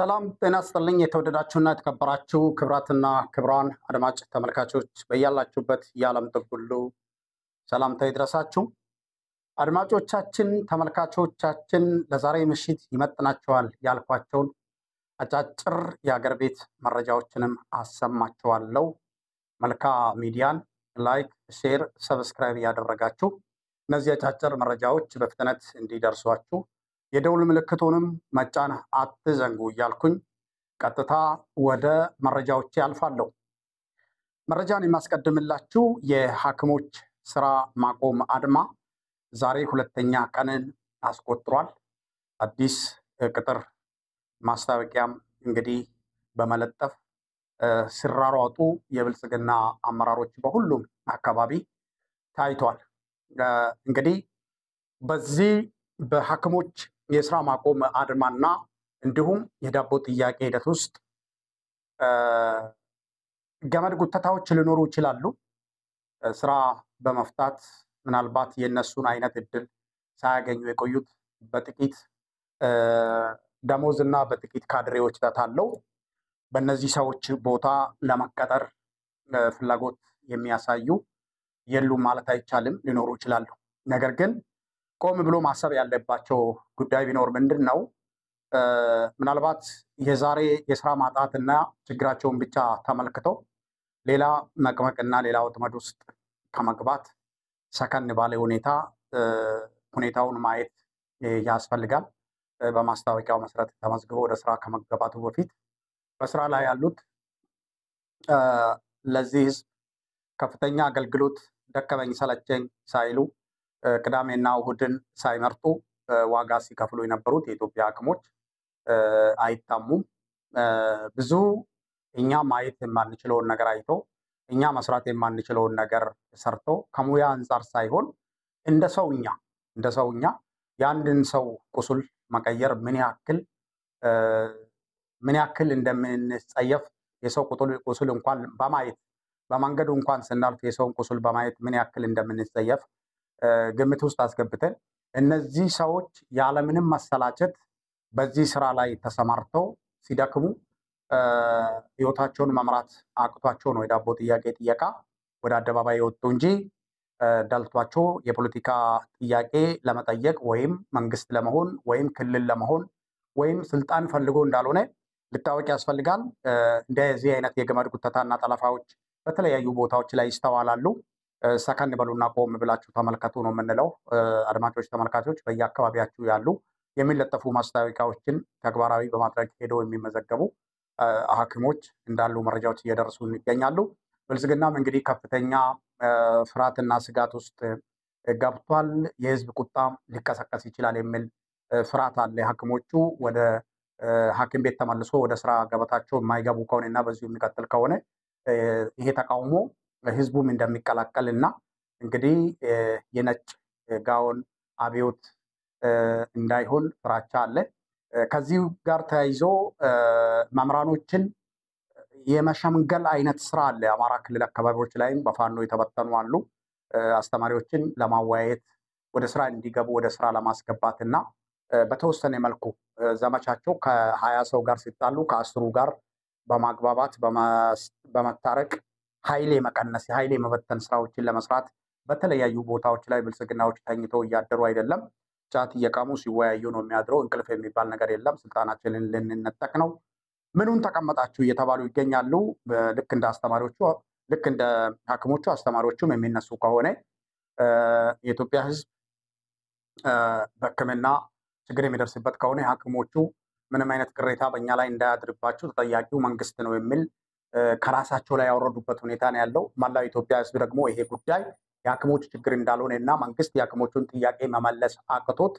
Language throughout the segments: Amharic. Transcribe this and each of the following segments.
ሰላም ጤና ይስጥልኝ። የተወደዳችሁና የተከበራችሁ ክብራትና ክብራን አድማጭ ተመልካቾች፣ በያላችሁበት የዓለም ጥግ ሁሉ ሰላምታ ይድረሳችሁ። አድማጮቻችን፣ ተመልካቾቻችን፣ ለዛሬ ምሽት ይመጥናቸዋል ያልኳቸውን አጫጭር የአገር ቤት መረጃዎችንም አሰማችኋለሁ። መልካ ሚዲያን like፣ share፣ subscribe እያደረጋችሁ እነዚህ አጫጭር መረጃዎች በፍጥነት እንዲደርሷችሁ የደውል ምልክቱንም መጫን አትዘንጉ እያልኩኝ ቀጥታ ወደ መረጃዎች ያልፋለሁ። መረጃን የማስቀድምላችሁ የሐኪሞች ስራ ማቆም አድማ ዛሬ ሁለተኛ ቀንን አስቆጥሯል። አዲስ ቅጥር ማስታወቂያም እንግዲህ በመለጠፍ ሲራሯጡ የብልጽግና አመራሮች በሁሉም አካባቢ ታይቷል። እንግዲህ በዚህ በሐኪሞች የስራ ማቆም አድማና እንዲሁም የዳቦ ጥያቄ ሂደት ውስጥ ገመድ ጉተታዎች ሊኖሩ ይችላሉ። ስራ በመፍታት ምናልባት የእነሱን አይነት እድል ሳያገኙ የቆዩት በጥቂት ደሞዝ እና በጥቂት ካድሬዎች ተታለው በእነዚህ ሰዎች ቦታ ለመቀጠር ፍላጎት የሚያሳዩ የሉም ማለት አይቻልም፣ ሊኖሩ ይችላሉ። ነገር ግን ቆም ብሎ ማሰብ ያለባቸው ጉዳይ ቢኖር ምንድን ነው? ምናልባት የዛሬ የስራ ማጣትና ችግራቸውን ብቻ ተመልክተው ሌላ መቅመቅና ሌላ ወጥመድ ውስጥ ከመግባት ሰከን ባለ ሁኔታ ሁኔታውን ማየት ያስፈልጋል። በማስታወቂያው መሰረት ተመዝግቦ ወደ ስራ ከመገባቱ በፊት በስራ ላይ ያሉት ለዚህ ህዝብ ከፍተኛ አገልግሎት ደከመኝ ሰለቸኝ ሳይሉ፣ ቅዳሜና እሁድን ሳይመርጡ ዋጋ ሲከፍሉ የነበሩት የኢትዮጵያ ሐኪሞች አይታሙም። ብዙ እኛ ማየት የማንችለውን ነገር አይቶ፣ እኛ መስራት የማንችለውን ነገር ሰርቶ፣ ከሙያ አንጻር ሳይሆን እንደ ሰውኛ የአንድን ሰው ቁስል መቀየር ምን ያክል እንደምንጸየፍ፣ የሰው ቁስል እንኳን በማየት፣ በመንገዱ እንኳን ስናልፍ የሰውን ቁስል በማየት ምን ያክል እንደምንጸየፍ ግምት ውስጥ አስገብተን፣ እነዚህ ሰዎች ያለምንም መሰላቸት በዚህ ስራ ላይ ተሰማርተው ሲደክሙ ህይወታቸውን መምራት አቅቷቸው ነው የዳቦ ጥያቄ ጥየቃ ወደ አደባባይ የወጡ እንጂ ደልቷቸው የፖለቲካ ጥያቄ ለመጠየቅ ወይም መንግስት ለመሆን ወይም ክልል ለመሆን ወይም ስልጣን ፈልጎ እንዳልሆነ ሊታወቅ ያስፈልጋል። እንደዚህ አይነት የገመድ ጉተታና ጠለፋዎች በተለያዩ ቦታዎች ላይ ይስተዋላሉ። ሰከን በሉና ቆም ብላችሁ ተመልከቱ ነው የምንለው። አድማጮች፣ ተመልካቾች፣ በየአካባቢያችሁ ያሉ የሚለጠፉ ማስታወቂያዎችን ተግባራዊ በማድረግ ሄደው የሚመዘገቡ ሐኪሞች እንዳሉ መረጃዎች እየደረሱ ይገኛሉ። ብልጽግናም እንግዲህ ከፍተኛ ፍርሃትና ስጋት ውስጥ ገብቷል። የህዝብ ቁጣ ሊቀሰቀስ ይችላል የሚል ፍርሃት አለ። ሐኪሞቹ ወደ ሐኪም ቤት ተመልሶ ወደ ስራ ገበታቸው የማይገቡ ከሆነ እና በዚሁ የሚቀጥል ከሆነ ይሄ ተቃውሞ ህዝቡም እንደሚቀላቀል እና እንግዲህ የነጭ ጋውን አብዮት እንዳይሆን ፍራቻ አለ። ከዚሁ ጋር ተያይዞ መምህራኖችን የመሸምገል አይነት ስራ አለ። አማራ ክልል አካባቢዎች ላይም በፋኖ የተበተኑ አሉ። አስተማሪዎችን ለማወያየት፣ ወደ ስራ እንዲገቡ ወደ ስራ ለማስገባት እና በተወሰነ መልኩ ዘመቻቸው ከ20 ሰው ጋር ሲጣሉ ከ10ሩ ጋር በማግባባት፣ በመታረቅ፣ ኃይል የመቀነስ፣ የኃይል የመበተን ስራዎችን ለመስራት በተለያዩ ቦታዎች ላይ ብልጽግናዎች ተኝተው እያደሩ አይደለም። ጫት እየቃሙ ሲወያዩ ነው የሚያድረው። እንቅልፍ የሚባል ነገር የለም። ስልጣናችንን ልንነጠቅ ነው፣ ምኑን ተቀመጣችሁ እየተባሉ ይገኛሉ። ልክ እንደ አስተማሪዎቹ፣ ልክ እንደ ሐኪሞቹ አስተማሪዎቹም የሚነሱ ከሆነ የኢትዮጵያ ሕዝብ በሕክምና ችግር የሚደርስበት ከሆነ ሐኪሞቹ ምንም አይነት ቅሬታ በእኛ ላይ እንዳያድርባችሁ ተጠያቂው መንግስት ነው የሚል ከራሳቸው ላይ ያወረዱበት ሁኔታ ነው ያለው። መላው ኢትዮጵያ ሕዝብ ደግሞ ይሄ ጉዳይ የሐኪሞች ችግር እንዳልሆነ እና መንግስት የሐኪሞቹን ጥያቄ መመለስ አቅቶት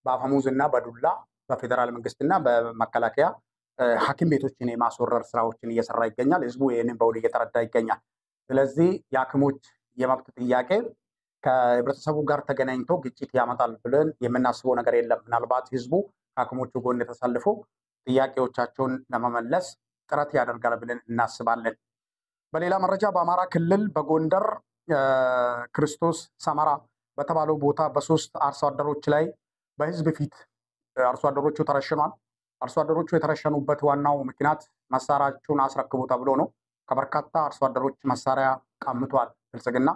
በአፈሙዝ እና በዱላ በፌዴራል መንግስትና በመከላከያ ሐኪም ቤቶችን የማስወረር ስራዎችን እየሰራ ይገኛል። ህዝቡ ይህንን በውል እየተረዳ ይገኛል። ስለዚህ የሐኪሞች የመብት ጥያቄ ከህብረተሰቡ ጋር ተገናኝቶ ግጭት ያመጣል ብለን የምናስበው ነገር የለም። ምናልባት ህዝቡ ከሐኪሞቹ ጎን ተሰልፎ ጥያቄዎቻቸውን ለመመለስ ጥረት ያደርጋል ብለን እናስባለን። በሌላ መረጃ በአማራ ክልል በጎንደር ክርስቶስ ሰመራ በተባለው ቦታ በሶስት አርሶ አደሮች ላይ በህዝብ ፊት አርሶ አደሮቹ ተረሽኗል። አርሶ አደሮቹ የተረሸኑበት ዋናው ምክንያት መሳሪያቸውን አስረክቡ ተብሎ ነው። ከበርካታ አርሶ አደሮች መሳሪያ ቀምቷል ብልጽግና።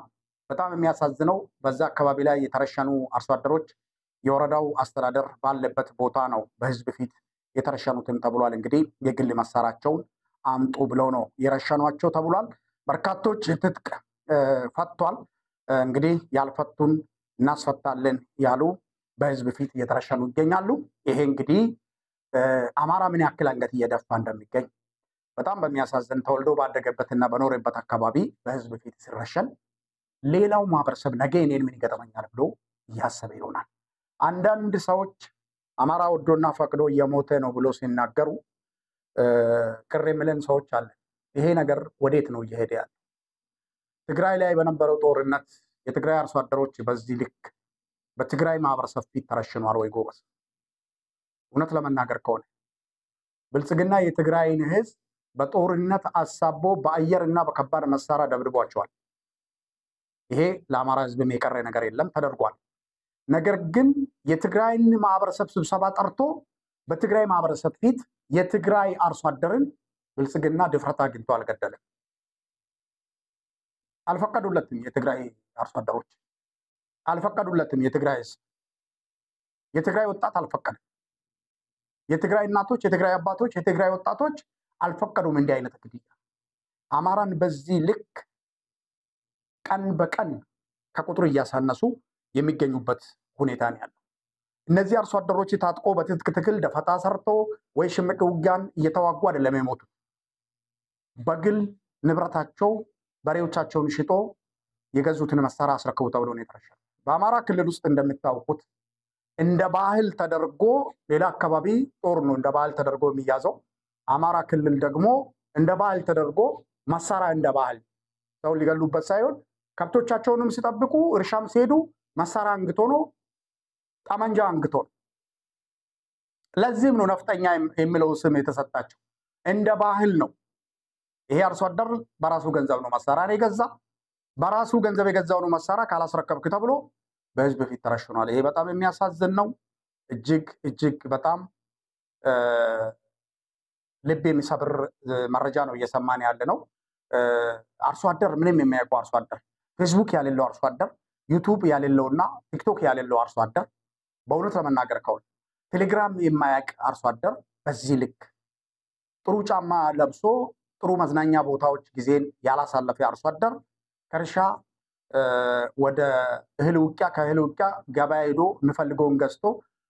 በጣም የሚያሳዝነው በዛ አካባቢ ላይ የተረሸኑ አርሶ አደሮች የወረዳው አስተዳደር ባለበት ቦታ ነው በህዝብ ፊት የተረሸኑትም ተብሏል። እንግዲህ የግል መሳሪያቸውን አምጡ ብለው ነው የረሸኗቸው ተብሏል። በርካቶች ትጥቅ ፈቷል። እንግዲህ ያልፈቱን እናስፈታለን ያሉ በህዝብ ፊት እየተረሸኑ ይገኛሉ። ይሄ እንግዲህ አማራ ምን ያክል አንገት እየደፋ እንደሚገኝ በጣም በሚያሳዝን፣ ተወልዶ ባደገበትና በኖረበት አካባቢ በህዝብ ፊት ሲረሸን ሌላው ማህበረሰብ ነገ እኔን ምን ይገጥመኛል ብሎ እያሰበ ይሆናል። አንዳንድ ሰዎች አማራ ወዶና ፈቅዶ እየሞተ ነው ብሎ ሲናገሩ ቅር የሚለን ሰዎች አለን። ይሄ ነገር ወዴት ነው እየሄደ ያለው? ትግራይ ላይ በነበረው ጦርነት የትግራይ አርሶ አደሮች በዚህ ልክ በትግራይ ማህበረሰብ ፊት ተረሽኗል ወይ ጎበዝ? እውነት ለመናገር ከሆነ ብልጽግና የትግራይን ህዝብ በጦርነት አሳቦ በአየር እና በከባድ መሳሪያ ደብድቧቸዋል። ይሄ ለአማራ ህዝብም የቀረ ነገር የለም፣ ተደርጓል። ነገር ግን የትግራይን ማህበረሰብ ስብሰባ ጠርቶ በትግራይ ማህበረሰብ ፊት የትግራይ አርሶ አደርን ብልጽግና ድፍረት አግኝቶ አልገደለም። አልፈቀዱለትም። የትግራይ አርሶ አደሮች አልፈቀዱለትም። የትግራይ ህዝብ፣ የትግራይ ወጣት አልፈቀደም። የትግራይ እናቶች፣ የትግራይ አባቶች፣ የትግራይ ወጣቶች አልፈቀዱም እንዲህ አይነት ግድያ። አማራን በዚህ ልክ ቀን በቀን ከቁጥር እያሳነሱ የሚገኙበት ሁኔታ ነው ያለው። እነዚህ አርሶ አደሮች ታጥቆ በትጥቅ ትግል ደፈጣ ሰርቶ ወይ ሽምቅ ውጊያን እየተዋጉ አይደለም የሞቱት። በግል ንብረታቸው በሬዎቻቸውን ሽጦ የገዙትን መሳሪያ አስረክቡ ተብሎ ነው የተረሸነው። በአማራ ክልል ውስጥ እንደምታውቁት እንደ ባህል ተደርጎ ሌላ አካባቢ ጦር ነው እንደ ባህል ተደርጎ የሚያዘው። አማራ ክልል ደግሞ እንደ ባህል ተደርጎ መሳሪያ እንደ ባህል፣ ሰው ሊገሉበት ሳይሆን ከብቶቻቸውንም ሲጠብቁ እርሻም ሲሄዱ መሳሪያ አንግቶ ነው፣ ጠመንጃ አንግቶ ነው። ለዚህም ነው ነፍጠኛ የሚለው ስም የተሰጣቸው። እንደ ባህል ነው። ይሄ አርሶ አደር በራሱ ገንዘብ ነው መሳሪያ የገዛ። በራሱ ገንዘብ የገዛውን መሳሪያ ካላስረከብክ ተብሎ በህዝብ ፊት ተረሽኗል። ይሄ በጣም የሚያሳዝን ነው። እጅግ እጅግ በጣም ልብ የሚሰብር መረጃ ነው እየሰማን ያለ ነው። አርሶ አደር፣ ምንም የሚያውቀው አርሶ አደር፣ ፌስቡክ ያሌለው አርሶ አደር፣ ዩቱብ ያሌለውና ቲክቶክ ያሌለው አርሶ አደር፣ በእውነት ለመናገር ከሆነ ቴሌግራም የማያውቅ አርሶ አደር በዚህ ልክ፣ ጥሩ ጫማ ለብሶ ጥሩ መዝናኛ ቦታዎች ጊዜን ያላሳለፈ አርሶ አደር፣ ከእርሻ ወደ እህል ውቂያ፣ ከእህል ውቂያ ገበያ ሄዶ የሚፈልገውን ገዝቶ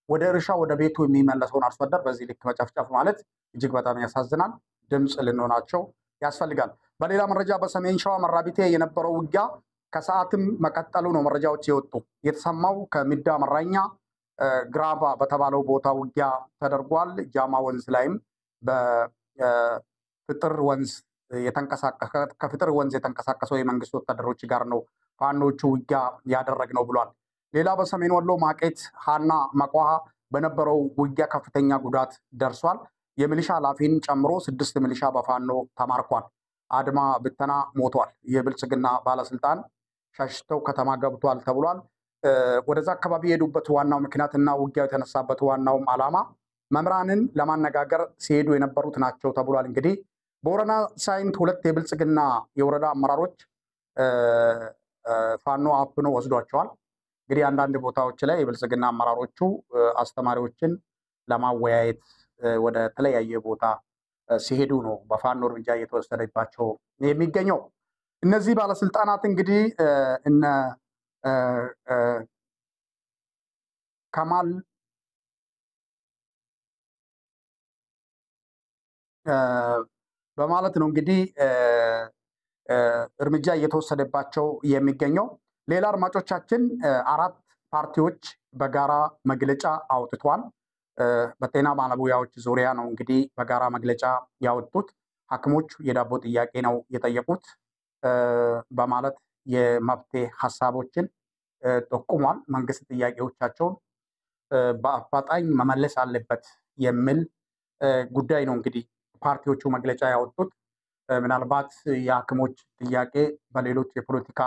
ወደ እርሻ ወደ ቤቱ የሚመለሰውን አርሶ አደር በዚህ ልክ መጨፍጨፍ ማለት እጅግ በጣም ያሳዝናል። ድምፅ ልንሆናቸው ያስፈልጋል። በሌላ መረጃ በሰሜን ሸዋ መራቢቴ የነበረው ውጊያ ከሰዓትም መቀጠሉ ነው መረጃዎች የወጡ የተሰማው። ከሚዳ መራኛ ግራባ በተባለው ቦታ ውጊያ ተደርጓል። ጃማ ወንዝ ላይም በፍጥር ወንዝ ከፍጥር ወንዝ የተንቀሳቀሰው የመንግስት ወታደሮች ጋር ነው ፋኖቹ ውጊያ ያደረግነው ብሏል። ሌላ በሰሜን ወሎ ማቄት ሀና መቋሃ በነበረው ውጊያ ከፍተኛ ጉዳት ደርሷል። የሚሊሻ ኃላፊን ጨምሮ 6 ሚሊሻ በፋኖ ተማርኳል። አድማ ብተና ሞቷል። የብልጽግና ባለስልጣን ሸሽተው ከተማ ገብቷል ተብሏል። ወደዛ አካባቢ የሄዱበት ዋናው ምክንያት እና ውጊያው የተነሳበት ዋናውም ዓላማ መምህራንን ለማነጋገር ሲሄዱ የነበሩት ናቸው ተብሏል። እንግዲህ በወረና ሳይንት 2 የብልጽግና የወረዳ አመራሮች ፋኖ አፍኖ ወስዷቸዋል። እንግዲህ አንዳንድ ቦታዎች ላይ የብልጽግና አመራሮቹ አስተማሪዎችን ለማወያየት ወደ ተለያየ ቦታ ሲሄዱ ነው በፋኖ እርምጃ እየተወሰደባቸው የሚገኘው። እነዚህ ባለስልጣናት እንግዲህ እነ ከማል በማለት ነው እንግዲህ እርምጃ እየተወሰደባቸው የሚገኘው። ሌላ አድማጮቻችን 4 ፓርቲዎች በጋራ መግለጫ አውጥቷል። በጤና ባለሙያዎች ዙሪያ ነው እንግዲህ በጋራ መግለጫ ያወጡት። ሐኪሞች የዳቦ ጥያቄ ነው የጠየቁት በማለት የመፍትሄ ሀሳቦችን ጠቁሟል። መንግስት ጥያቄዎቻቸውን በአፋጣኝ መመለስ አለበት የሚል ጉዳይ ነው እንግዲህ ፓርቲዎቹ መግለጫ ያወጡት። ምናልባት የሐኪሞች ጥያቄ በሌሎች የፖለቲካ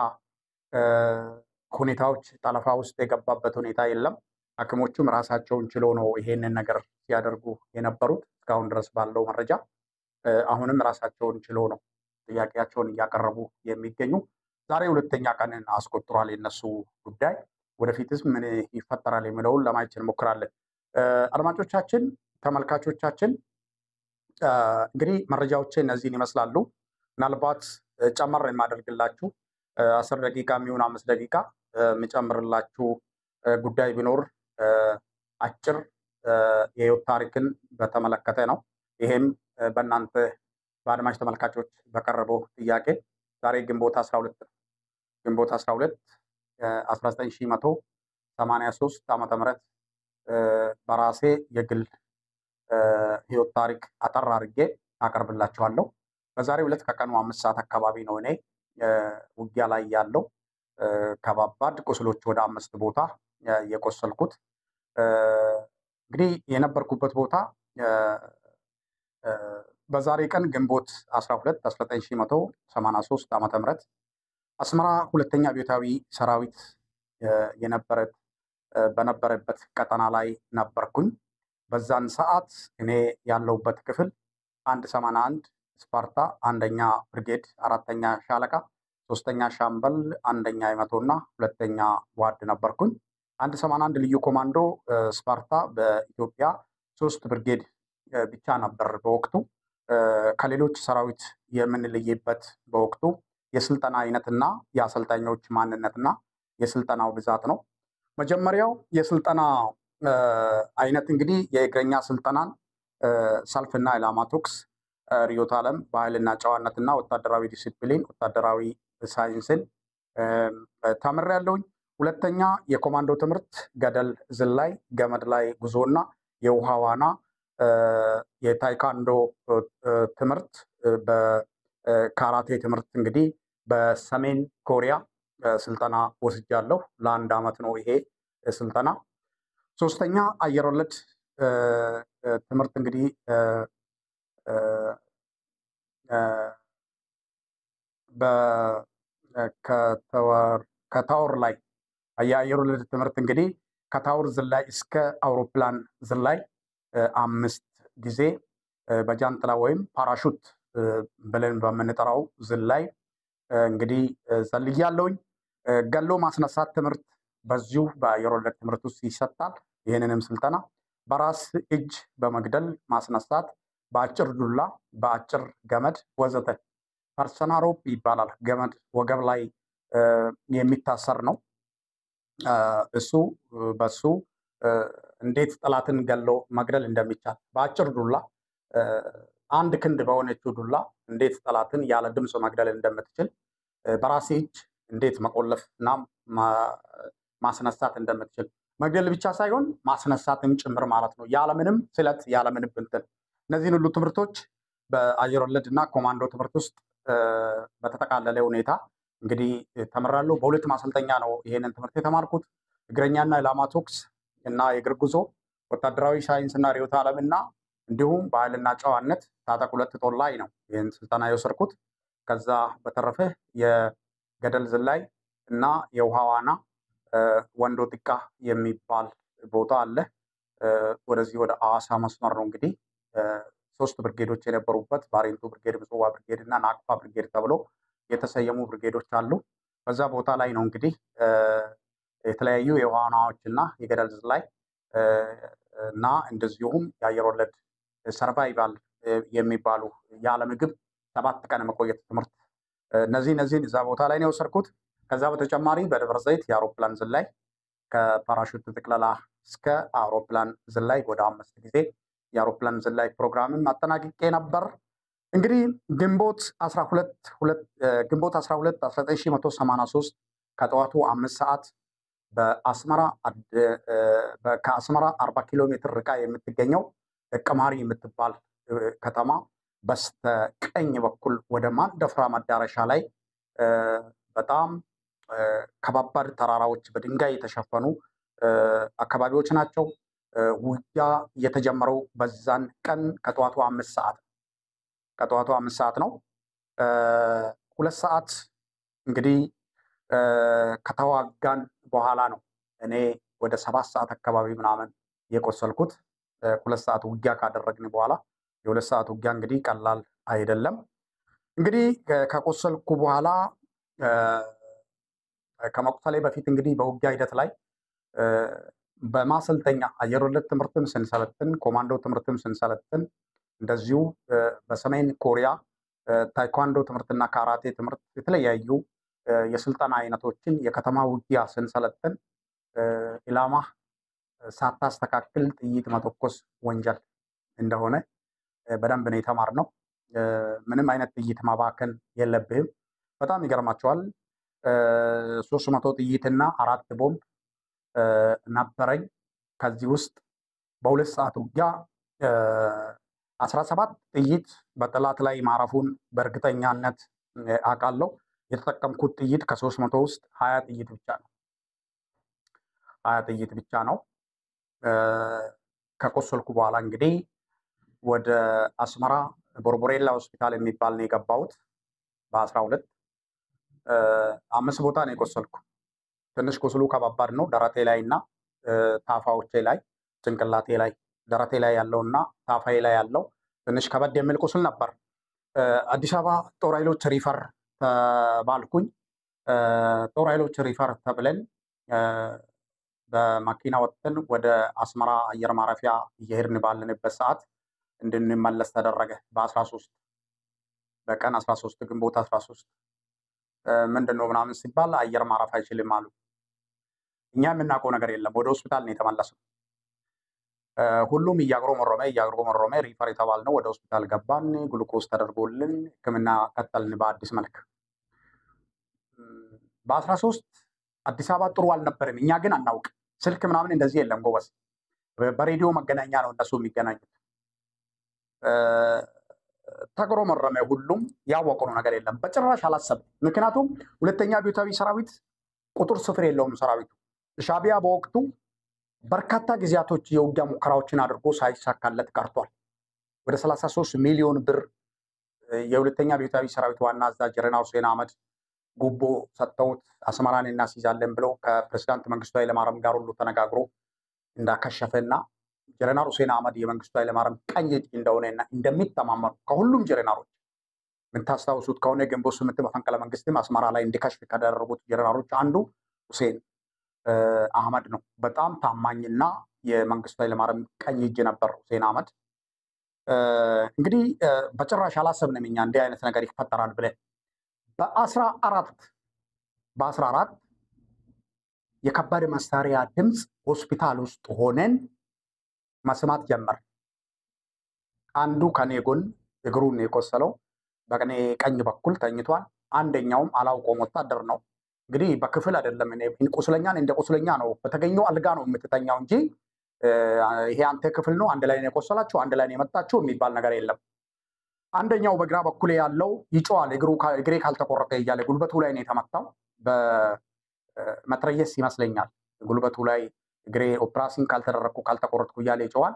ሁኔታዎች ጠለፋ ውስጥ የገባበት ሁኔታ የለም። ሐኪሞቹም ራሳቸውን ችሎ ነው ይሄንን ነገር ሲያደርጉ የነበሩት እስካሁን ድረስ ባለው መረጃ። አሁንም ራሳቸውን ችሎ ነው ጥያቄያቸውን እያቀረቡ የሚገኙ። ዛሬ 2ኛ ቀንን አስቆጥሯል የነሱ ጉዳይ። ወደፊትስ ምን ይፈጠራል የሚለውን ለማየት እንሞክራለን። አድማጮቻችን፣ ተመልካቾቻችን እንግዲህ መረጃዎቼ እነዚህን ይመስላሉ። ምናልባት ጨመር የማደርግላችሁ 10 ደቂቃ የሚሆን 5 ደቂቃ የምጨምርላችሁ ጉዳይ ቢኖር አጭር የህይወት ታሪክን በተመለከተ ነው። ይሄም በእናንተ በአድማጭ ተመልካቾች በቀረበው ጥያቄ ዛሬ ግንቦት 12 ግንቦት 12 1983 ዓመተ ምህረት በራሴ የግል ህይወት ታሪክ አጠር አድርጌ አቀርብላችኋለሁ። በዛሬው ዕለት ከቀኑ 5 ሰዓት አካባቢ ነው እኔ ውጊያ ላይ ያለው ከባባድ ቁስሎች ወደ 5 ቦታ የቆሰልኩት። እንግዲህ የነበርኩበት ቦታ በዛሬ ቀን ግንቦት 12 1983 ዓመተ ምህረት አስመራ 2ኛ አብዮታዊ ሰራዊት በነበረበት ቀጠና ላይ ነበርኩኝ። በዛን ሰዓት እኔ ያለሁበት ክፍል 181 ስፓርታ 1ኛ ብርጌድ 4ኛ ሻለቃ 3ኛ ሻምበል 1ኛ የመቶና 2ኛ ዋርድ ነበርኩኝ። 181 ልዩ ኮማንዶ ስፓርታ በኢትዮጵያ 3 ብርጌድ ብቻ ነበር በወቅቱ። ከሌሎች ሰራዊት የምንለይበት በወቅቱ የስልጠና አይነትና የአሰልጣኞች ማንነትና የስልጠናው ብዛት ነው። መጀመሪያው የስልጠና አይነት እንግዲህ የእግረኛ ስልጠናን ሰልፍና ኢላማ ተኩስ፣ ርዕዮተ ዓለም፣ ባህልና ጨዋነትና ወታደራዊ ዲሲፕሊን፣ ወታደራዊ ሳይንስን ተምሬያለሁኝ። ሁለተኛ የኮማንዶ ትምህርት ገደል ዝላይ፣ ገመድ ላይ ጉዞና የውሃ ዋና፣ የታይኳንዶ ትምህርት፣ በካራቴ ትምህርት እንግዲህ በሰሜን ኮሪያ ስልጠና ወስጃለሁ። ለ1 ዓመት ነው ይሄ ስልጠና። ሶስተኛ አየር ወለድ ትምህርት እንግዲህ ከታወር ላይ የአየር ወለድ ትምህርት እንግዲህ ከታወር ዝላይ እስከ አውሮፕላን ዝላይ 5 ጊዜ በጃንጥላ ወይም ፓራሹት ብለን በምንጠራው ዝላይ እንግዲህ ዘልያለሁኝ። ገሎ ማስነሳት ትምህርት በዚሁ በአየር ወለድ ትምህርት ውስጥ ይሰጣል። ይህንንም ስልጠና በራስ እጅ በመግደል ማስነሳት፣ በአጭር ዱላ፣ በአጭር ገመድ ወዘተ። Personal rope ይባላል። ገመድ ወገብ ላይ የሚታሰር ነው። እሱ በሱ እንዴት ጠላትን ገሎ መግደል እንደሚቻል በአጭር ዱላ አንድ ክንድ በሆነችው ዱላ እንዴት ጠላትን ያለ ድምፅ መግደል እንደምትችል፣ በራሴ እጅ እንዴት መቆለፍ እና ማስነሳት እንደምትችል፣ መግደል ብቻ ሳይሆን ማስነሳትም ጭምር ማለት ነው። ያለምንም ስለት ያለምንም እንትን። እነዚህን ሁሉ ትምህርቶች በአየር ወለድ እና ኮማንዶ ትምህርት ውስጥ በተጠቃለለ ሁኔታ እንግዲህ ተምራለሁ። በ2 ማሰልጠኛ ነው ይሄንን ትምህርት የተማርኩት። እግረኛና ኢላማ ተኩስ እና የእግር ጉዞ፣ ወታደራዊ ሳይንስ እና ርዕዮተ ዓለም እና እንዲሁም ባህልና ጨዋነት ታጠቅ 2 ጦር ላይ ነው ይህን ስልጠና የወሰድኩት። ከዛ በተረፈ የገደል ዝላይ እና የውሃ ዋና ወንዶ ጥቃ የሚባል ቦታ አለ። ወደዚህ ወደ አዋሳ መስመር ነው እንግዲህ 3 ብርጌዶች የነበሩበት ባሬንቱ ብርጌድ፣ ምጽዋ ብርጌድ እና ናቅፋ ብርጌድ ተብሎ የተሰየሙ ብርጌዶች አሉ። በዛ ቦታ ላይ ነው እንግዲህ የተለያዩ የውሃ ዋናዎች እና የገደል ዝላይ እና እንደዚሁም የአየር ወለድ ሰርቫይቫል የሚባሉ ያለ ምግብ 7 ቀን መቆየት ትምህርት እነዚህን እዛ ቦታ ላይ ነው የወሰድኩት። ከዛ በተጨማሪ በደብረ ዘይት የአውሮፕላን ዝላይ ከፓራሹት ጥቅለላ እስከ አውሮፕላን ዝላይ ወደ 5 ጊዜ የአውሮፕላን ዝላይ ፕሮግራምም አጠናቅቄ ነበር። እንግዲህ ግንቦት 12 ግንቦት 12 1983 ከጠዋቱ 5 ሰዓት በአስመራ ከአስመራ 40 ኪሎ ሜትር ርቃ የምትገኘው ደቀማሪ የምትባል ከተማ በስተቀኝ በኩል ወደ ማንደፍራ መዳረሻ ላይ በጣም ከባባድ ተራራዎች በድንጋይ የተሸፈኑ አካባቢዎች ናቸው። ውጊያ የተጀመረው በዛን ቀን ከጠዋቱ 5 ሰዓት ከጠዋቱ 5 ሰዓት ነው። 2 ሰዓት እንግዲህ ከተዋጋን በኋላ ነው እኔ ወደ 7 ሰዓት አካባቢ ምናምን የቆሰልኩት 2 ሰዓት ውጊያ ካደረግን በኋላ። የ2 ሰዓት ውጊያ እንግዲህ ቀላል አይደለም። እንግዲህ ከቆሰልኩ በኋላ፣ ከመቁሰሌ በፊት እንግዲህ በውጊያ ሂደት ላይ በማሰልጠኛ አየር ወለድ ትምህርትም ስንሰለጥን፣ ኮማንዶ ትምህርትም ስንሰለጥን፣ እንደዚሁ በሰሜን ኮሪያ ታይኳንዶ ትምህርትና ካራቴ ትምህርት የተለያዩ የስልጠና አይነቶችን የከተማ ውጊያ ስንሰለጥን ኢላማ ሳታስተካክል ጥይት መተኮስ ወንጀል እንደሆነ በደንብ ነው የተማርነው። ምንም አይነት ጥይት ማባከን የለብህም። በጣም ይገርማቸዋል። 300 ጥይትና 4 ቦምብ ነበረኝ። ከዚህ ውስጥ በ2 ሰዓት ውጊያ 17 ጥይት በጠላት ላይ ማረፉን በእርግጠኛነት አውቃለሁ። የተጠቀምኩት ጥይት ከ300 ውስጥ 20 ጥይት ብቻ ነው። 20 ጥይት ብቻ ነው። ከቆሰልኩ በኋላ እንግዲህ ወደ አስመራ ቦርቦሬላ ሆስፒታል የሚባል ነው የገባሁት። በ12 5 ቦታ ነው የቆሰልኩ። ትንሽ ቁስሉ ከባባድ ነው። ደረቴ ላይ እና ታፋዎቼ ላይ፣ ጭንቅላቴ ላይ፣ ደረቴ ላይ ያለው እና ታፋዬ ላይ ያለው ትንሽ ከበድ የሚል ቁስል ነበር። አዲስ አበባ ጦር ኃይሎች refer ተባልኩኝ። ጦር ኃይሎች refer ተብለን በመኪና ወጥተን ወደ አስመራ አየር ማረፊያ እየሄድን ባለንበት ሰዓት እንድንመለስ ተደረገ። በ13፣ በቀን 13፣ ግንቦት 13። ምንድን ነው ምናምን ሲባል አየር ማረፍ አይችልም አሉ። እኛ የምናውቀው ነገር የለም። ወደ ሆስፒታል ነው የተመለስነው። ሁሉም እያጉረመረመ እያጉረመረመ refer የተባልነው ወደ ሆስፒታል ገባን። ግሉኮስ ተደርጎልን ሕክምና ቀጠልን በአዲስ መልክ። በ13 አዲስ አበባ ጥሩ አልነበረም። እኛ ግን አናውቅ። ስልክ ምናምን እንደዚህ የለም ጎበዝ። በሬዲዮ መገናኛ ነው እነሱ የሚገናኙት። ተጉረመረመ። ሁሉም ያወቀው ነገር የለም። በጭራሽ አላሰብም። ምክንያቱም ሁለተኛ አብዮታዊ ሰራዊት ቁጥር ስፍር የለውም ሰራዊቱ። ሻዕቢያ በወቅቱ በርካታ ጊዜያቶች የውጊያ ሙከራዎችን አድርጎ ሳይሳካለት ቀርቷል። ወደ 33 ሚሊዮን ብር የሁለተኛ አብዮታዊ ሰራዊት ዋና አዛዥ ጀነራል ሁሴን አህመድ ጉቦ ሰጥተውት አስመራን እናስይዛለን ብለው ከፕሬዚዳንት መንግስቱ ኃይለማርያም ጋር ሁሉ ተነጋግሮ እንዳከሸፈና ጀነራል ሁሴን አህመድ የመንግስቱ ኃይለማርያም ቀኝ እጅ እንደሆነና እንደሚተማመኑ ከሁሉም ጀነራሎች የምታስታውሱት ከሆነ ግንቦት 8 መፈንቅለ መንግስትም አስመራ ላይ እንዲከሽፍ ካደረጉት ጀነራሎች አንዱ ሁሴን አህመድ ነው። በጣም ታማኝና የመንግስቱ ኃይለማርያም ቀኝ እጅ ነበር ሁሴን አህመድ። እንግዲህ በጭራሽ አላሰብንም እኛ እንዲህ አይነት ነገር ይፈጠራል ብለን። በ14 የከባድ መሳሪያ ድምፅ ሆስፒታል ውስጥ ሆነን መስማት ጀመር። አንዱ ከኔ ጎን እግሩን የቆሰለው በቀኔ ቀኝ በኩል ተኝቷል። አንደኛውም አላውቀውም፣ ወታደር ነው። እንግዲህ በክፍል አይደለም፣ እኔ ቁስለኛን እንደ ቁስለኛ ነው በተገኘው አልጋ ነው የምትተኛው እንጂ ይሄ አንተ ክፍል ነው፣ አንድ ላይ ነው የቆሰላችሁ፣ አንድ ላይ ነው የመጣችሁ የሚባል ነገር የለም። አንደኛው በግራ በኩል ያለው ይጮሃል፣ እግሬ ካልተቆረጠ እያለ። ጉልበቱ ላይ ነው የተመታው፣ በመትረየስ ይመስለኛል። ጉልበቱ ላይ እግሬ ኦፕራሲዮን ካልተደረግኩ ካልተቆረጥኩ እያለ ይጮሃል።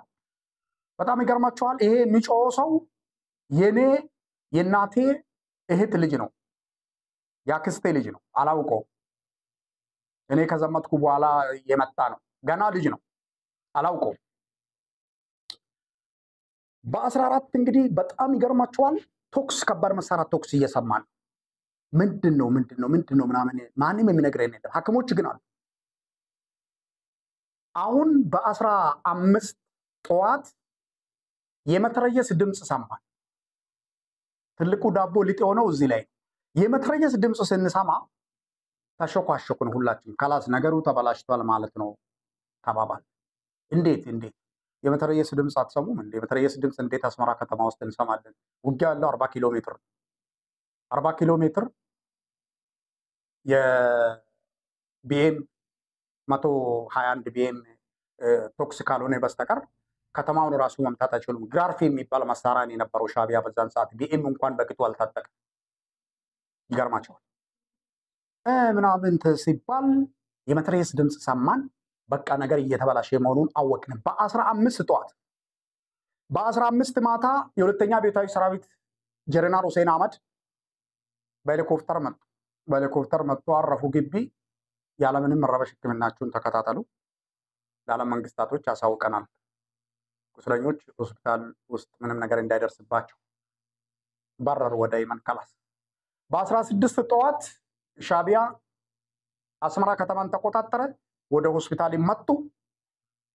በጣም ይገርማቸዋል። ይሄ የሚጮኸው ሰው የኔ የእናቴ እህት ልጅ ነው፣ የአክስቴ ልጅ ነው። አላውቀውም። እኔ ከዘመትኩ በኋላ የመጣ ነው። ገና ልጅ ነው። አላውቀውም። በ14 እንግዲህ በጣም ይገርማቸዋል። ቶክስ፣ ከባድ መሳሪያ ቶክስ እየሰማን ምንድን ነው፣ ምንድን ነው፣ ምንድን ነው ምናምን ማንም የሚነግረን የለም። ሐኪሞች ግን አሉ። አሁን በ15 ጠዋት የመትረየስ ድምፅ ሰማን። ትልቁ ዳቦ ሊጥ የሆነው እዚህ ላይ ነው። የመትረየስ ድምፅ ስንሰማ ተሸኳሸኩን ሁላችን። ከላስ ነገሩ ተበላሽቷል ማለት ነው ተባባል። እንዴት እንዴት የመትረየስ ድምፅ አትሰሙም እንዴ? የመትረየስ ድምፅ እንዴት አስመራ ከተማ ውስጥ እንሰማለን? ውጊያ ያለው 40 ኪሎ ሜትር፣ 40 ኪሎ ሜትር የቢኤም 121 ቢኤም ቶክስ ካልሆነ በስተቀር ከተማውን ራሱ መምታት አይችሉም። ግራርፍ የሚባል መሳሪያ ነው የነበረው ሻዕቢያ በዛን ሰዓት፣ ቢኤም እንኳን በቅጡ አልታጠቀም። ይገርማቸዋል። ምናምን ሲባል የመትረየስ ድምፅ ሰማን። በቃ ነገር እየተበላሸ መሆኑን አወቅን። በ15 ጠዋት፣ በ15 ማታ የሁለተኛ አብዮታዊ ሰራዊት ጀነራል ሁሴን አህመድ በሄሊኮፕተር መጡ። በሄሊኮፕተር መጥቶ አረፉ ግቢ። ያለምንም መረበሽ ሕክምናችሁን ተከታተሉ። ለዓለም መንግስታቶች አሳውቀናል። ቁስለኞች ሆስፒታል ውስጥ ምንም ነገር እንዳይደርስባቸው በረሩ ወደ የመን። خلاص በ16 ጠዋት ሻቢያ አስመራ ከተማን ተቆጣጠረ። ወደ ሆስፒታል መጡ።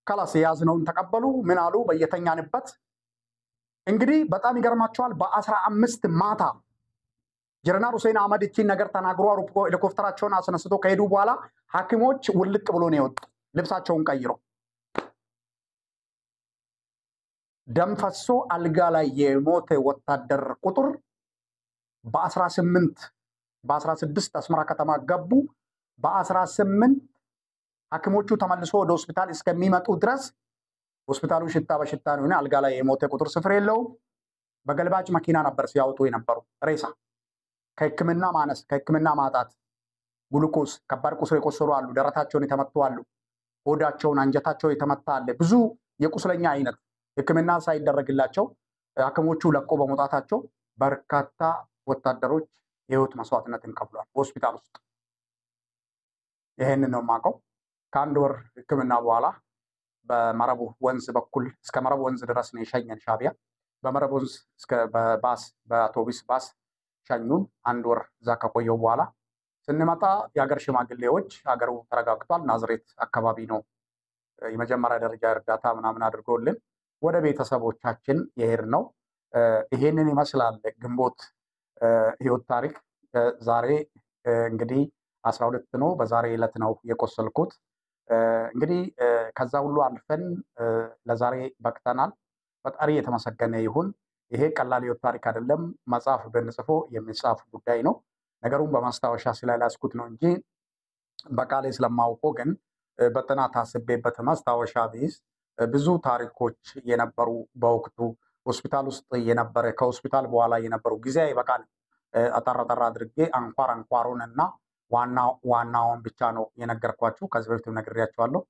خلاص የያዝነውን ተቀበሉ። ምን አሉ? በየተኛንበት እንግዲህ በጣም ይገርማቸዋል። በ15 ማታ ጀነራል ሁሴን አህመድ እቺን ነገር ተናግሮ ሄሊኮፕተራቸውን አስነስቶ ከሄዱ በኋላ ሐኪሞች ውልቅ ብሎ ነው የወጡ ልብሳቸውን ቀይሮ ደም ፈሶ አልጋ ላይ የሞተ ወታደር ቁጥር በ18 በ16 አስመራ ከተማ ገቡ። በ18 ሐኪሞቹ ተመልሶ ወደ ሆስፒታል እስከሚመጡ ድረስ ሆስፒታሉ ሽታ በሽታ ነው። አልጋ ላይ የሞተ ቁጥር ስፍር የለውም። በገልባጭ መኪና ነበር ሲያወጡ የነበሩ ሬሳ። ከሕክምና ማነስ፣ ከሕክምና ማጣት፣ ግሉኮስ፣ ከባድ ቁስል የቆሰሉ አሉ፣ ደረታቸውን የተመቱ አሉ፣ ሆዳቸውን አንጀታቸው የተመታ አለ። ብዙ የቁስለኛ አይነት ሕክምና ሳይደረግላቸው ሐኪሞቹ ለቆ በመውጣታቸው በርካታ ወታደሮች የህይወት መስዋዕትነትን ከፍሏል ሆስፒታል ውስጥ። ይሄንን ነው የማውቀው። ከአንድ ወር ሕክምና በኋላ በመረቡ ወንዝ በኩል እስከ መረብ ወንዝ ድረስ ነው የሸኘን ሻቢያ። በመረብ ወንዝ እስከ በባስ በአውቶቡስ ባስ ሸኙን። አንድ ወር እዛ ከቆየው በኋላ ስንመጣ የሀገር ሽማግሌዎች ሀገሩ ተረጋግቷል፣ ናዝሬት አካባቢ ነው የመጀመሪያ ደረጃ እርዳታ ምናምን አድርጎልን ወደ ቤተሰቦቻችን የሄድ ነው። ይሄንን ይመስላል ግንቦት ህይወት ታሪክ። ዛሬ እንግዲህ 12 ነው። በዛሬ ዕለት ነው የቆሰልኩት። እንግዲህ ከዛ ሁሉ አልፈን ለዛሬ በቅተናል። ፈጣሪ የተመሰገነ ይሁን። ይሄ ቀላል ህይወት ታሪክ አይደለም። መጽሐፍ ብንጽፎ የሚጻፍ ጉዳይ ነው። ነገሩን በማስታወሻ ስላልያዝኩት ነው እንጂ በቃሌ ስለማውቆ ግን በጥናት አስቤበት ማስታወሻ ቢይዝ ብዙ ታሪኮች የነበሩ በወቅቱ ሆስፒታል ውስጥ የነበረ ከሆስፒታል በኋላ የነበሩ ጊዜ ይበቃል። አጠር አጠር አድርጌ አንኳር አንኳሩን እና ዋና ዋናውን ብቻ ነው የነገርኳችሁ። ከዚህ በፊትም ነግሬያችኋለሁ።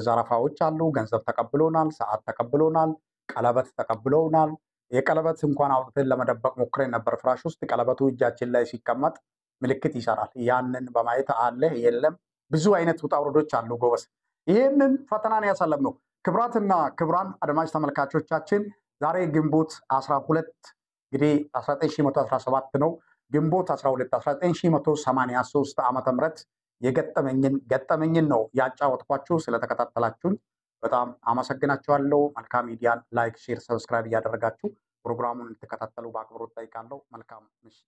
ዘረፋዎች አሉ። ገንዘብ ተቀብሎናል፣ ሰዓት ተቀብሎናል፣ ቀለበት ተቀብሎናል። የቀለበት እንኳን አውጥተን ለመደበቅ ሞክረን ነበር። ፍራሽ ውስጥ ቀለበቱ እጃችን ላይ ሲቀመጥ ምልክት ይሰራል። ያንን በማየት አለ የለም ብዙ አይነት ውጣ ውረዶች አሉ ጎበዝ። ይህንን ፈተናን ያሳለፍነው ክብራትና ክብራን አድማጭ ተመልካቾቻችን ዛሬ ግንቦት 12 እንግዲህ 1917 ነው። ግንቦት 12 1983 ዓመተ ምህረት የገጠመኝን ገጠመኝን ነው ያጫወትኳችሁ። ስለተከታተላችሁኝ በጣም አመሰግናችኋለሁ። መልካም ሚዲያን like፣ share፣ subscribe እያደረጋችሁ ፕሮግራሙን እንድትከታተሉ በአክብሮት ጠይቃለሁ። መልካም ምሽት።